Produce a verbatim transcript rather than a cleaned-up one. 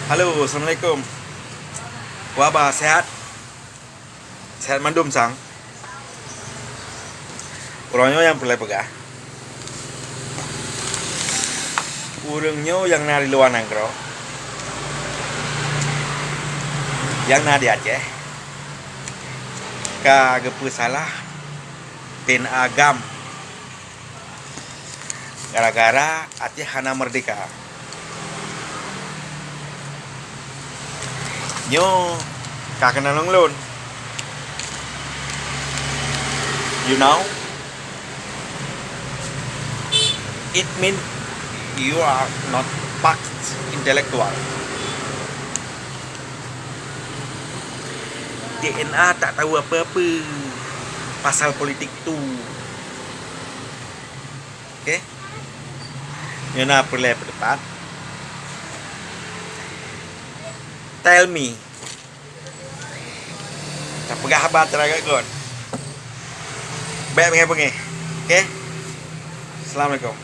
Halo, assalamualaikum. Waba, sehat? Sehat mandum sang? Uroe nyoe nyang peureulée peugah, ureuëng nyoe nyang na di luwa nanggroe, nyang na di Aceh, ka geupeusalah DNA GAM. Gara-gara Aceh hana meurdehka. Nyoe ka keunan lôn. You know, it mean you are not part intellectual. DNA tak tahu apa-apa pasal politik tu. Oke? Nyoe na peureulée peuteupat. Tell me. Tapeugah haba cara gét gon. Bék beungéh-beungéh. Oke? Assalamualaikum.